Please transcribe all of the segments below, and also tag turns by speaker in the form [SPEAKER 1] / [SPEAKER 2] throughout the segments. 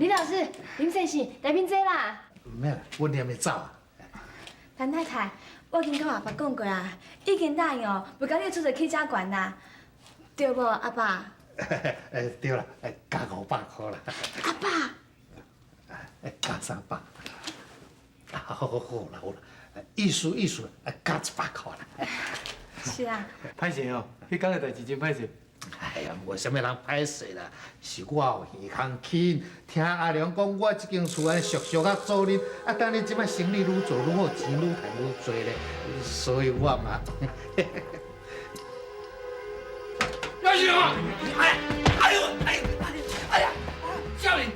[SPEAKER 1] 李老師，林先生，來賓坐啦。
[SPEAKER 2] 毋免啦，阮念會走啊。
[SPEAKER 1] 陳太太，我已經佮阿爸講過啊，已經答應哦，袂共你出濟起遮懸啦，對無，阿爸？
[SPEAKER 2] 對啦，加500箍啦。
[SPEAKER 1] 阿爸。
[SPEAKER 2] 加300。好好好啦好啦，意思意思，加100箍啦。
[SPEAKER 1] 是啊。
[SPEAKER 3] 歹勢哦，彼工的代誌真歹勢。
[SPEAKER 2] 哎呀，無啥物人歹勢啦，是我耳空輕，聽阿良講，我這間厝按呢俗俗仔做恁，啊，等你這擺生意愈做愈好，錢愈趁愈濟咧，所以我嘛。
[SPEAKER 4] 要死啊！哎，哎呦，哎呦，哎呀，少年，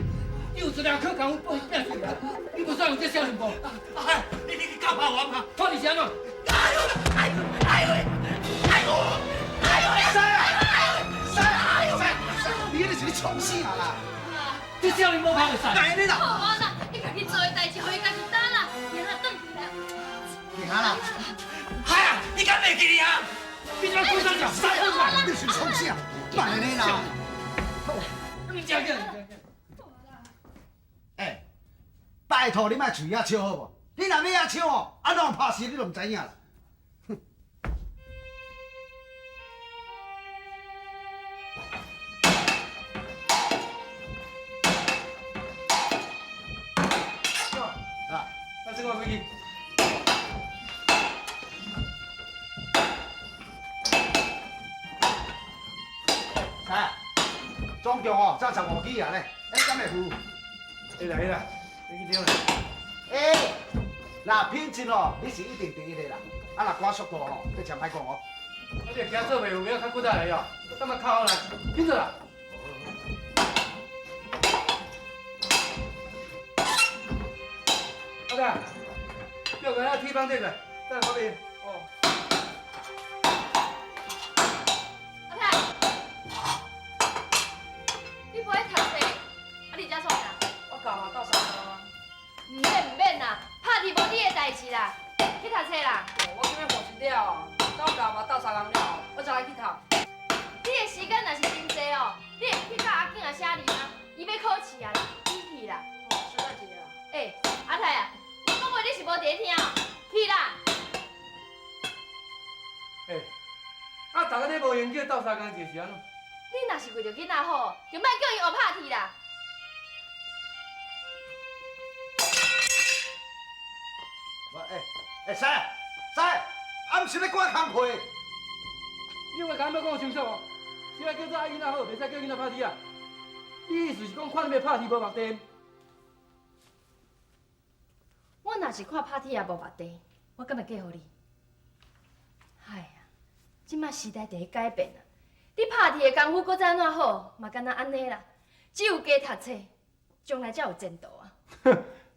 [SPEAKER 4] 你有一領考功夫報拼出來，你無算有這少年無？哎，你去教拍我嘛？看你是按怎？哎呦，哎呦，哎呦，哎呦，哎呦，
[SPEAKER 5] 師師師，你彼個是咧創啥啦？
[SPEAKER 4] 這少年無拍會使。
[SPEAKER 5] 來你啦！
[SPEAKER 1] 好啊啦，你家己做的代誌，予伊家己擔啦，行啦，轉去啦。
[SPEAKER 5] 行啦！
[SPEAKER 4] 哎呀，你敢袂記得啊？你這鬼三腳！
[SPEAKER 5] 師，你是創啥？莫按呢啦！
[SPEAKER 4] 你這個。
[SPEAKER 5] 欸，拜託你莫喙仔笑好無？你若欲遐笑哦，按怎拍死你都毋知影啦！哼！
[SPEAKER 3] 啊，那這個回去。
[SPEAKER 5] 哎，總共哦，才15支啊咧，欸，敢會付？
[SPEAKER 3] 會啦會啦，你去挑啦。
[SPEAKER 5] 欸，若品質哦，你是一定第一的啦。啊，若趕速度吼，你真歹講哦。
[SPEAKER 3] 啊，你驚做袂有，要較骨力的哦，等下較好啦，緊做啦。阿妹，叫個遐鐵板頂來，等下我俾。哦。
[SPEAKER 1] 阿太，你無愛讀冊，啊你遮創啥？
[SPEAKER 6] 我教嘛鬥相共啊。
[SPEAKER 1] 毋免毋免啦，拍鐵無你的代誌啦，去讀冊啦。
[SPEAKER 6] 我今欲復習了後，等我教嘛鬥相共了後，我才來去讀。
[SPEAKER 1] 你的時間若是真濟哦，你會去教阿囝仔寫字嗎？伊欲考試啊啦，你去啦。
[SPEAKER 6] 哦，小等一下啦。
[SPEAKER 1] 欸，阿太啊，我講話你是無佇咧聽哦，去啦。
[SPEAKER 3] 欸，啊，逐家咧無閒叫鬥相共者是按怎？
[SPEAKER 1] 你若是為著囡仔好，就莫叫伊學拍鐵啦。
[SPEAKER 5] 欸欸，師師，啊，毋是咧趕工課。
[SPEAKER 3] 你話敢欲講清楚哦？啥叫做愛囡仔好，袂使叫囡仔拍鐵啊？你意思是講看你欲拍鐵無目的？
[SPEAKER 1] 我若是看拍鐵也無目的，我敢會嫁予你？哎呀，這馬時代佇咧改變啊！你拍鐵的功夫閣再按怎好，嘛敢若按呢啦。只有加讀冊，將來才有前途啊！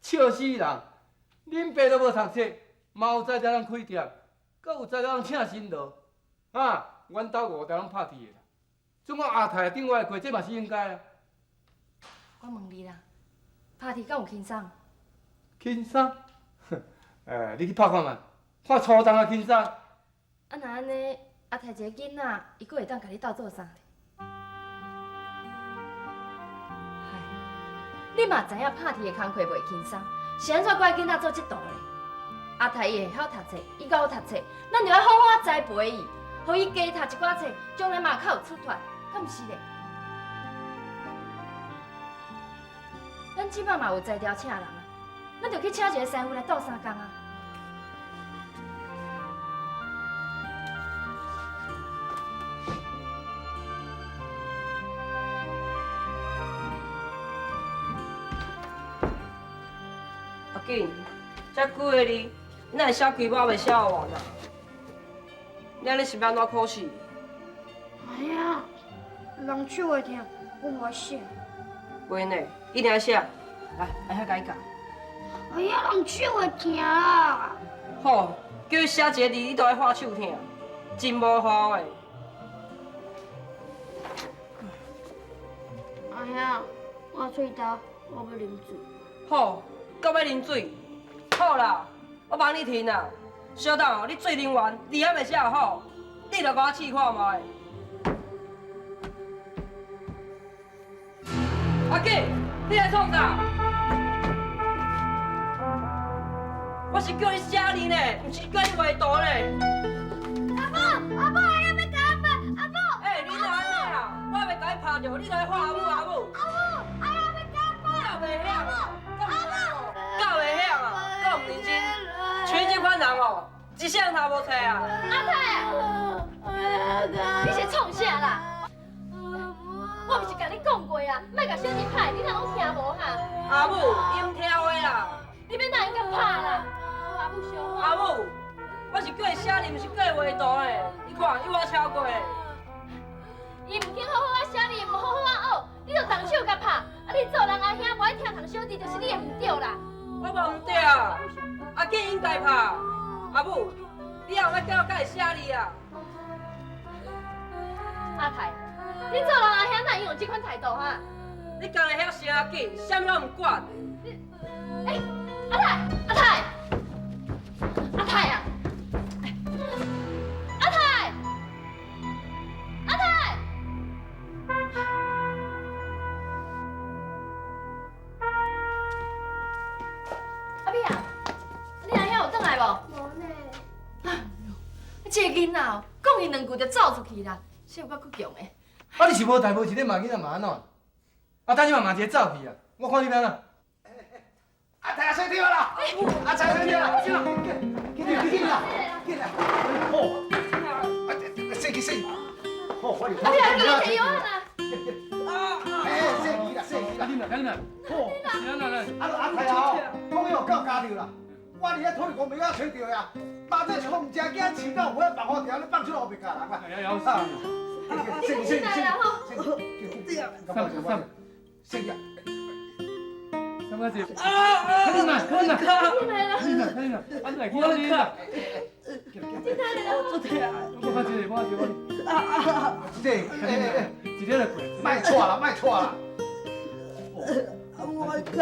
[SPEAKER 3] 笑死人！恁爸都無讀冊，嘛有才調通開店，閣有才調通請新羅，啊！阮兜五條攏拍鐵的啦，總講阿太頂我的過，這嘛是應該啊。
[SPEAKER 1] 我問你啦，拍鐵敢有輕鬆？
[SPEAKER 3] 輕鬆？欸，你去拍看覓，看粗重抑輕鬆。
[SPEAKER 1] 啊，若按呢，阿太一个囡仔，伊閣會當共你鬥做啥咧？唉，你嘛知影拍鐵的工課袂輕鬆，是按怎閣愛囡仔做這道咧？阿太伊會曉讀冊，伊閣有讀冊，咱就愛好好栽培伊，予伊加讀一寡冊，將來嘛較有出脫，敢毋是咧？咱這擺嘛有才調請人啊，咱就去請一个師傅來鬥相共啊。
[SPEAKER 6] 阿緊，這幾个字，你哪會寫規擺袂寫完啊？你按呢是欲按怎考試？
[SPEAKER 7] 哎呀，人手會疼，我無愛寫。
[SPEAKER 6] 袂呢，一定愛寫。來，阿兄共你教。
[SPEAKER 7] 哎呀，人手會疼啊！
[SPEAKER 6] 好，叫你寫一個字，你都愛喊手疼，真無效的。
[SPEAKER 7] 阿兄，我喙焦，我欲啉水。
[SPEAKER 6] 好，閣欲啉水。好啦，我幫你停啦。小等哦，你水啉完，字還袂寫好，你就共我試看覓。阿緊。你来创啥？我是叫你写字呢，毋是叫你画图呢。
[SPEAKER 7] 阿母，阿母，阿要甲我拍，阿母。
[SPEAKER 6] 欸，你哪按呢啊？我还袂共你拍著，你来喊阿母阿母。
[SPEAKER 7] 阿母，阿要甲我拍。
[SPEAKER 6] 敢袂晓啊？敢袂晓啊？敢毋认真？像这款人哦，一世人头无揣啊！
[SPEAKER 1] 阿太啊，你是创啥啦？我毋是共你讲过啊，莫共小弟拍，你哪拢听无哈？
[SPEAKER 6] 阿母，伊毋听话啦。
[SPEAKER 1] 你欲哪会共拍啦？阿母小
[SPEAKER 6] 阿母，我是叫伊写字，毋是叫伊画图的。你看，伊我超过的。
[SPEAKER 1] 伊毋肯好好仔写字，毋好好仔学，你就动手共拍。啊，你做人阿兄无爱疼疼小弟，就是你的毋对啦。
[SPEAKER 6] 我无毋对啊，阿见应该拍。阿母，你后摆叫我教伊写字啊。
[SPEAKER 1] 阿太，你做人阿兄哪会用这款态度哈？
[SPEAKER 6] 你干焦晓声紧，啥物拢毋管。
[SPEAKER 1] 欸，阿太，阿太，阿太啊！阿太，阿太！阿美啊，你阿兄有转来无？
[SPEAKER 7] 无呢。
[SPEAKER 1] 哎呦，这个囡仔哦，讲伊两句就走出去啦，是有够倔强的。
[SPEAKER 3] 啊，你是无代无志，你骂囡仔骂按怎？啊，等阵嘛骂一个走去啊！我看你欲按怎？
[SPEAKER 5] 阿太洗掉啦！阿太洗掉啦！进啦，进进进啦，进啦！好，啊，洗去洗。好，我
[SPEAKER 1] 阿美啊，你提药啊！
[SPEAKER 5] 哎，洗去啦，洗去啦。
[SPEAKER 3] 你来，你来。好，是安怎来？
[SPEAKER 5] 阿阿太啊，讲伊有够加着啦！我伫遐土地公庙仔揣著呀，妈这是讲毋知惊饲到有遐放花条咧放出来，乌白教人啦。
[SPEAKER 3] 哎呀，枵死！
[SPEAKER 5] 洗洗洗洗，上洗去啊！
[SPEAKER 3] 什么子？啊啊！你来，你来，
[SPEAKER 1] 你来啦！
[SPEAKER 3] 你来，你来，你来，我来。
[SPEAKER 6] 我做疼。
[SPEAKER 3] 我较一个，我一个。
[SPEAKER 6] 啊啊！
[SPEAKER 5] 这，哎哎，
[SPEAKER 3] 一个来过。
[SPEAKER 5] 莫错啦，莫错啦。
[SPEAKER 6] 我靠！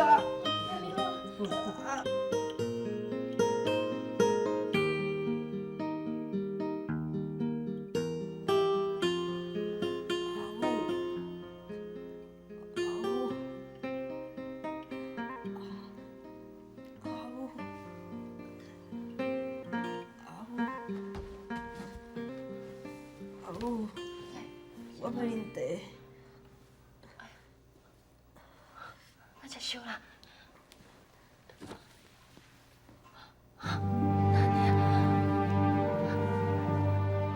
[SPEAKER 6] 我欲啉茶。
[SPEAKER 1] 我食烧啦。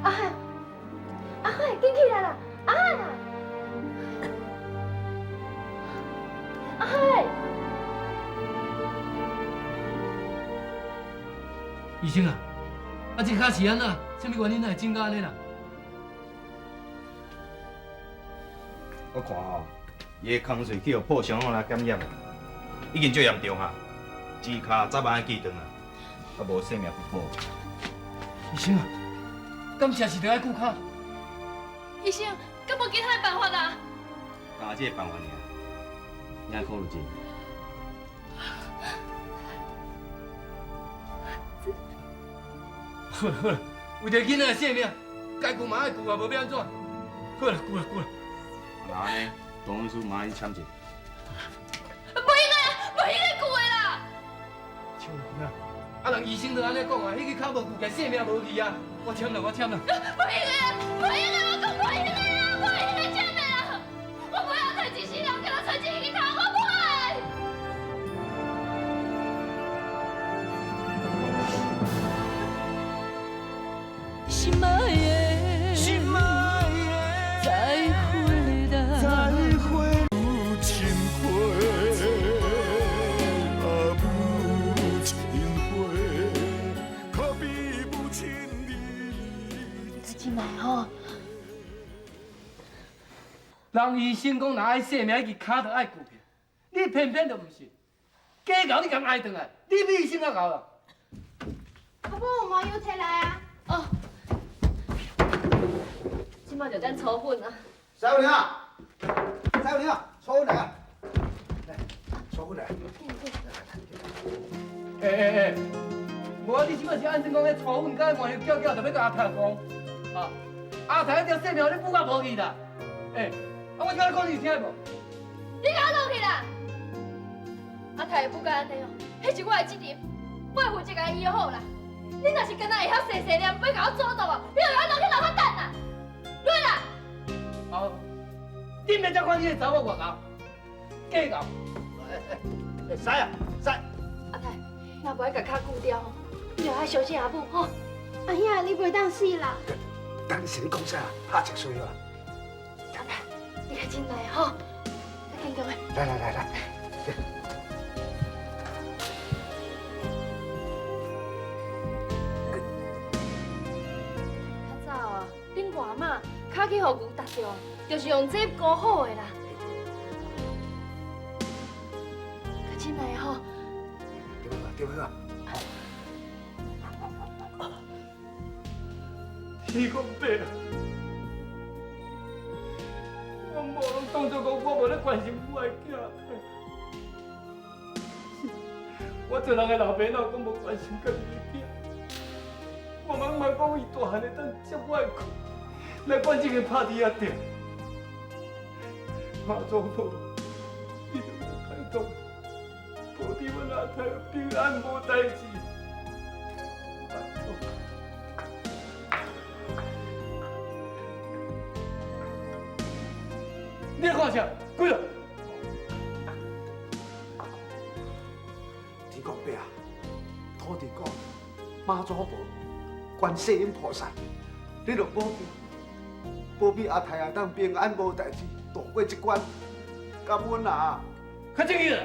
[SPEAKER 1] 阿海，阿海，紧起来啦！阿海啊，阿海。
[SPEAKER 3] 医生啊，啊这跤是按怎？啥物原因会整到按呢啦？
[SPEAKER 8] 我看吼，伊的空喙去予破伤风来感染，已经足严重啊！这跤早晚爱锯断啊，啊无性命不保。
[SPEAKER 3] 医生啊，敢真是著爱锯跤？
[SPEAKER 1] 医生，敢无其他的办法啊？
[SPEAKER 8] 干这个办法尔，你爱考虑者。
[SPEAKER 3] 好啦好啦，为著囡仔的性命，该锯嘛爱锯啊，无欲按怎？好啦，锯啦锯啦。
[SPEAKER 8] 那按呢，董事马上签一下。
[SPEAKER 1] 无应该，无应该锯的啦！
[SPEAKER 3] 笑啊！啊，人医生都按呢讲啊，彼个跤无锯，性命无去啊！我签了，我签了。
[SPEAKER 1] 无应该，无应该，我讲无应该啦，无应该签的啦！我无要揣一世人，敢若揣一支跤，我无爱。
[SPEAKER 9] 心爱的，心爱的，再会啦，再会母亲会，啊母亲会，可比母亲你。
[SPEAKER 1] 进来吼。
[SPEAKER 3] 人医生讲，若爱性命，彼支跤就爱锯去，你偏偏就毋信，假𠢕你共挨转来，你比医生较𠢕啦。
[SPEAKER 7] 阿母，麻油提来啊。
[SPEAKER 1] 哦。这摆就等粗粉啊。
[SPEAKER 5] 师傅啊，师傅啊，粗粉来啊！来，粗粉来。
[SPEAKER 3] 欸欸欸，无啊，你这摆是按怎讲？彼粗粉佮麻油搅搅，就欲共阿泰讲啊？阿泰彼条性命你补甲无去啦？欸，啊我这讲你有听无？
[SPEAKER 1] 你共我落去啦！阿泰不该按呢哦，彼是我的责任，我会负责共伊医好啦。你若是敢若会晓细细念，欲共我阻挡哦，你就共我落去楼跤等啦，落啦！
[SPEAKER 3] 好，你免再看这个查某偌𠢕，假𠢕。
[SPEAKER 5] 会使啊，使。
[SPEAKER 1] 阿泰，若无爱共跤锯掉吼，你就爱相信阿母吼。
[SPEAKER 7] 阿兄，你袂当死啦！
[SPEAKER 5] 等你是咧讲啥？拍一水啊！
[SPEAKER 1] 阿泰，你较真来吼，较坚强的。
[SPEAKER 5] 来来来来。
[SPEAKER 1] 较早啊，恁外妈跤去予牛踏著，就是用这箍好的啦。较真来吼。
[SPEAKER 5] 对啊对啊。
[SPEAKER 3] 天公伯啊，我无拢当作讲我无咧关心我的囝，我做人的老爸哪有讲无关心家己的囝？我茫茫讲伊大汉会当接我的苦，来管这个拍铁仔店。妈祖婆，你著拜托，保庇阮阿泰平安无代志，拜托。你咧看啥？开落！
[SPEAKER 5] 天公伯啊，土地公，妈祖婆，观世音菩萨，你著保庇，保庇阿泰会当平安无代志，渡过这关，感恩啊！
[SPEAKER 3] 较正义啦！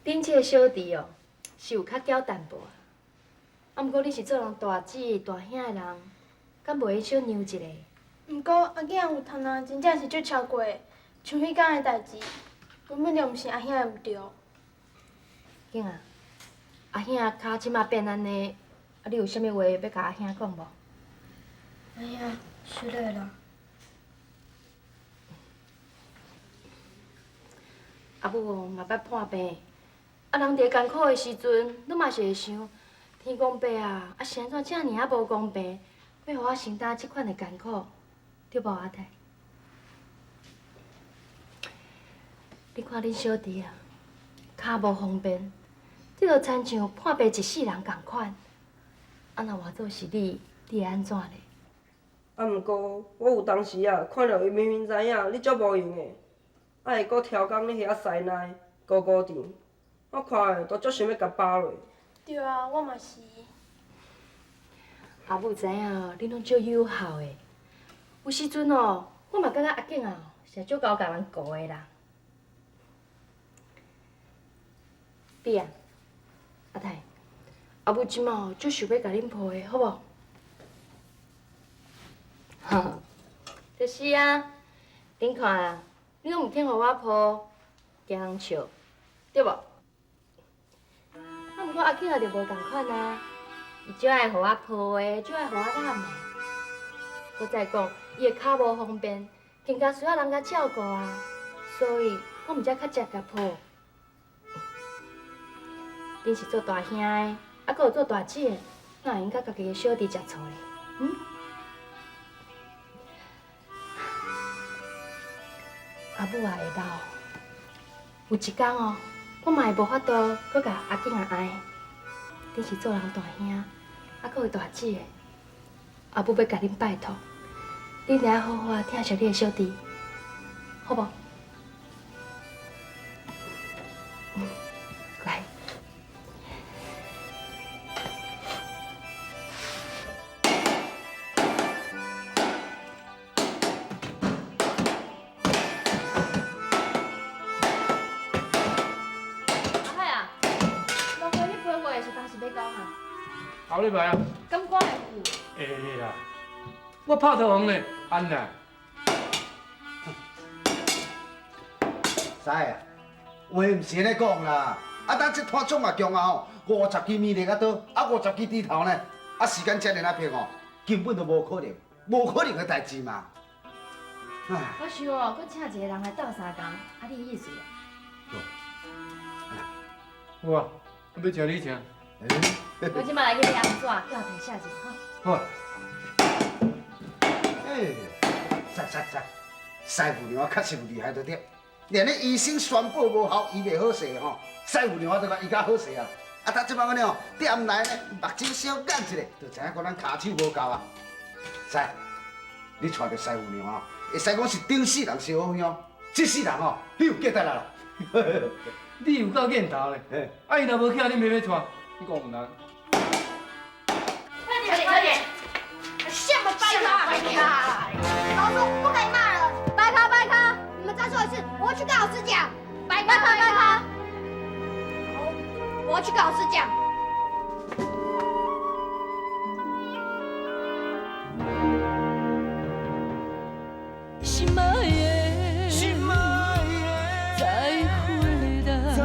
[SPEAKER 1] 恁这个小弟哦，是有较娇淡薄啊。啊，毋过你是做人大姊大兄的人，敢袂用小让一下？
[SPEAKER 7] 毋过阿囝有窗啊，真正是足超过的，像彼工的代志，根本就毋是阿兄的毋对。
[SPEAKER 1] 囝啊，阿兄跤这马变按呢，啊，你有啥物话欲共阿兄讲无？
[SPEAKER 7] 阿兄，失礼啦。
[SPEAKER 1] 阿母哦，嘛捌破病。啊，人伫艰苦的时阵，你嘛是会想，天公伯啊，啊是按怎遮尔仔无公平，欲予我承担这款的艰苦，对无阿泰？你看恁小弟啊，跤无方便，这就亲像破病一世人仝款。啊，若换做是你，你会按怎咧？
[SPEAKER 6] 啊，毋过我有当时啊，看著伊明明知影你足无闲的，啊会阁超工咧遐师奶、姑姑店。我看的都足想欲共扒落。
[SPEAKER 7] 对啊，我嘛是。
[SPEAKER 1] 阿母知影恁拢足友好的，有时阵哦，我嘛感觉阿囝啊，是足𠢕共人顾的啦。你啊，阿泰，阿母这马足想欲共恁抱的，好无？哈，就是啊，恁看啊，你拢毋肯予我抱，惊人笑，对无？啊，毋过阿囝就无仝款啊，伊足爱予我抱的，足爱予我揽的。阁再讲，伊的跤无方便，更加需要人共照顾啊，所以我毋才较常共抱。恁是做大兄的，啊，阁有做大姊的，哪会用佮家己的小弟食醋咧？嗯？阿母也会老，有一天哦。我嘛会无法度阁共阿囝仔爱。恁是做人大兄，啊，阁有大姊的，阿母欲共恁拜托，恁著爱好好仔疼惜你的小弟，好无？来。
[SPEAKER 3] 后礼拜啊。
[SPEAKER 1] 敢赶会赴？
[SPEAKER 3] 会啦，我拍头红咧，安啦。
[SPEAKER 5] 师啊，话毋是按呢讲啦，啊，咱这摊创啊强啊吼，50支面力啊刀，啊50支猪头呢，啊时间遮尔仔迫吼，根本就无可能。無可能的代誌嘛。唉，
[SPEAKER 1] 我想哦，閣請一個人來鬥相共，啊，你的意思啊？
[SPEAKER 3] 好啊，欲請你請。
[SPEAKER 1] 我這擺來去買紅紙，叫阿太寫一下吼。
[SPEAKER 3] 好。
[SPEAKER 5] 欸，師師師，師傅娘確實有厲害就對，連咧醫生宣布無效，醫袂好勢吼，師傅娘就共醫較好勢啊。啊，他這擺按呢哦，店內呢目睭小眼一下，就知影講咱跤手無夠啊。師，你帶著師傅娘哦，會使講是頂世人相好兄，這世人哦，你有價值啦。
[SPEAKER 3] 你有夠念頭咧，啊伊若無起，你欲欲帶，你講毋難。
[SPEAKER 7] 快點快點！什麼掰卡？掰卡！老師，不可以罵人。掰卡掰卡！你們再說一次，我要去跟老師講。掰卡掰卡！好，我要去跟老師講。
[SPEAKER 9] 心愛的，心愛的，再會啦，再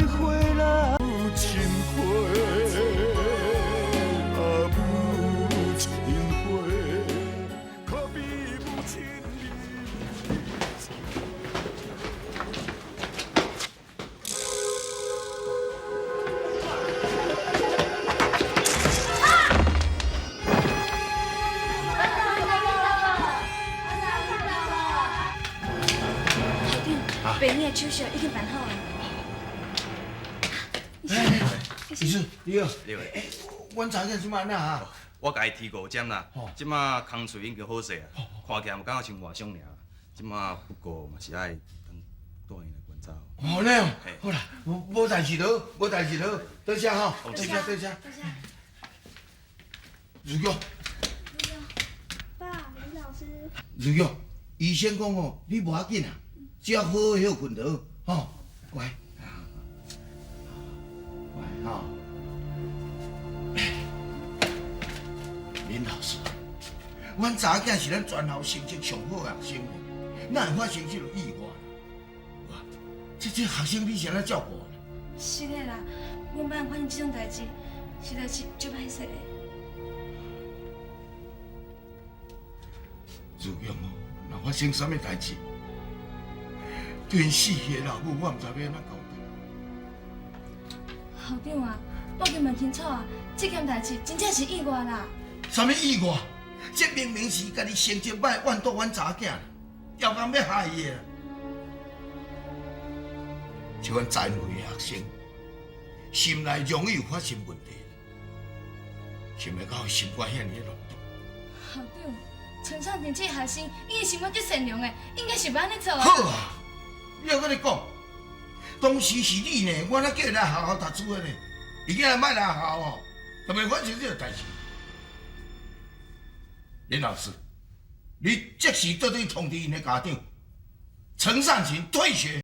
[SPEAKER 9] 會啦，母親會，啊母親會，可比母親
[SPEAKER 10] 病院的手續已經辦好啊。
[SPEAKER 11] 醫生，你好。你好。阮查某這擺按怎啊？
[SPEAKER 8] 我共伊提五針啦，這擺空喙已經好勢啊，看起來嘛敢若像外傷爾。這擺不過嘛是愛等大醫來觀察。
[SPEAKER 11] 哦，那樣，好啦，無代誌就好，無代誌就好，多謝吼，多謝多謝。如玉。
[SPEAKER 7] 爸，林老師。
[SPEAKER 11] 如玉，醫生講哦，你無要緊啊。只要好好歇睏就好，吼，乖，乖吼。林老師，阮查某囝是咱全校成績上好的學生，哪會發生這種意外？哇，這學生你是按怎照顧的？
[SPEAKER 10] 是的啦，阮班發生這種代誌，實在是足歹勢的。
[SPEAKER 11] 如玉哦，若發生啥物代誌？對𪜶死去的老母，我毋知欲按怎交代。
[SPEAKER 10] 校長啊，我已經問清楚啊，這件代誌真正是意外啦。
[SPEAKER 11] 啥物意外？這明明是家己成績歹，怨毒阮查某囝，刁工欲害伊的。這款才慧的學生，心內容易有發生問題，想袂到心肝遐爾落毒。
[SPEAKER 10] 校長，陳尚廷這個學生，伊的心肝足善良的，應該是袂按呢做啊。
[SPEAKER 11] 好啊。你猶閣咧講，當時是你呢，我哪叫伊來學校讀書的呢？伊囝若莫來學校哦，就袂發生這個代誌。林老師，你即時倒轉通知𪜶的家長，陳善琴退學。